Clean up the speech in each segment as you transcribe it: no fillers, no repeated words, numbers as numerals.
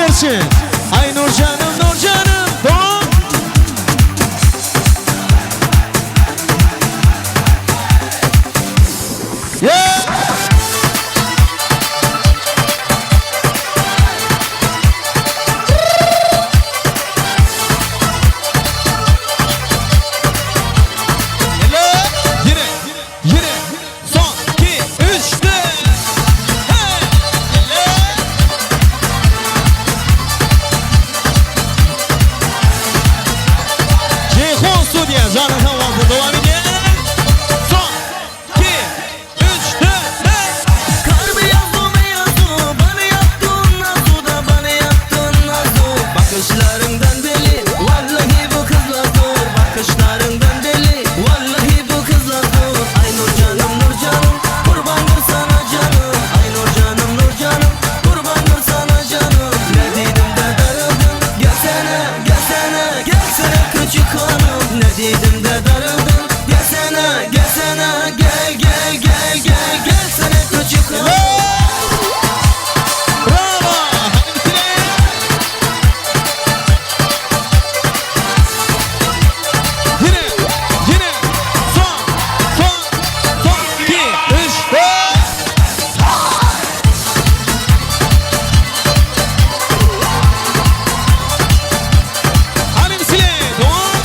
Sizler üçin. Aý Nurjanym, Nurjanym, dowam. Yeah! Yine, yine, son, 2, 3, 4. Hey! Yine. Ceyhun Studio canlı kahvaltı devam ediyor. Son, 2, 3, 4, 5. Kar beyazdı beyazdı bana yaptın nazu da bana yaptın nazu. Bakışlarından deli vallahi bu kızlar zor. Bakışlarından deli vallahi bu kızlar zor. Ay nur canım nur canım kurbandır sana canım. Ay nur canım nur canım kurbandır sana canım. Ne dedim de darıldın gelsene gelsene gelsene küçük hanım. Ne dedim de darıldın gelsene gelsene gel gel gel gel gelsene küçük hanım. Bravo! Hadi bitirelim. Yine, yine, son, son, son, 2, 3, 4. Hadi bitirelim. Devam.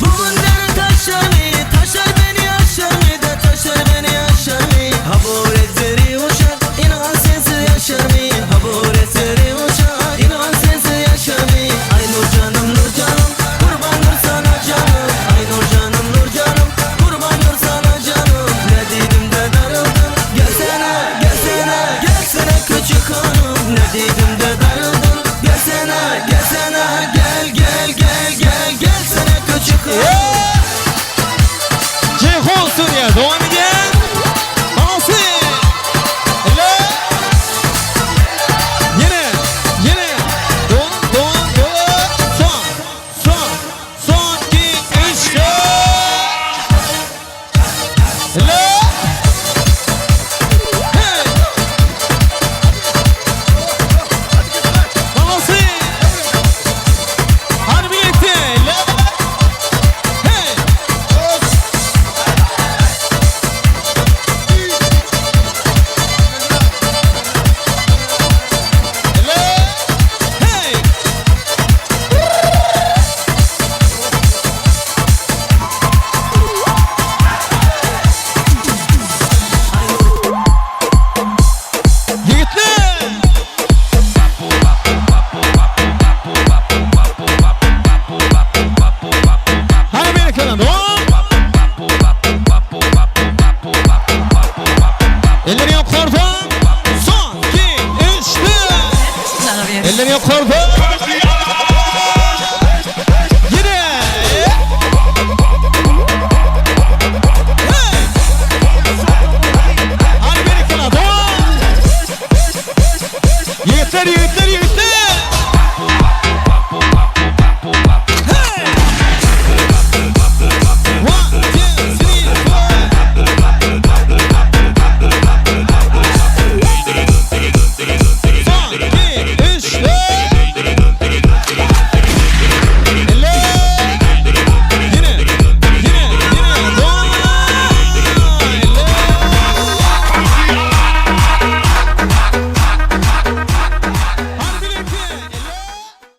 Bugünleri taşar mı? Taşar beni aşar mı? De taşar beni aşar mı? Ha bu eseri uçar, inan sensiz yaşar mı? Ha bu eseri uçar, inan sensiz yaşar mı? Ay nur canım nur canım, kurbandır sana canım. Ay nur canım nur canım, kurbandır sana canım. Ne dedim de darıldın, gelsene gelsene gelsene küçük hanım. Ne dedim de darıldın, gelsene gelsene gel gel gel gel gelsene küçük hanım. Ceyhun Studio devam.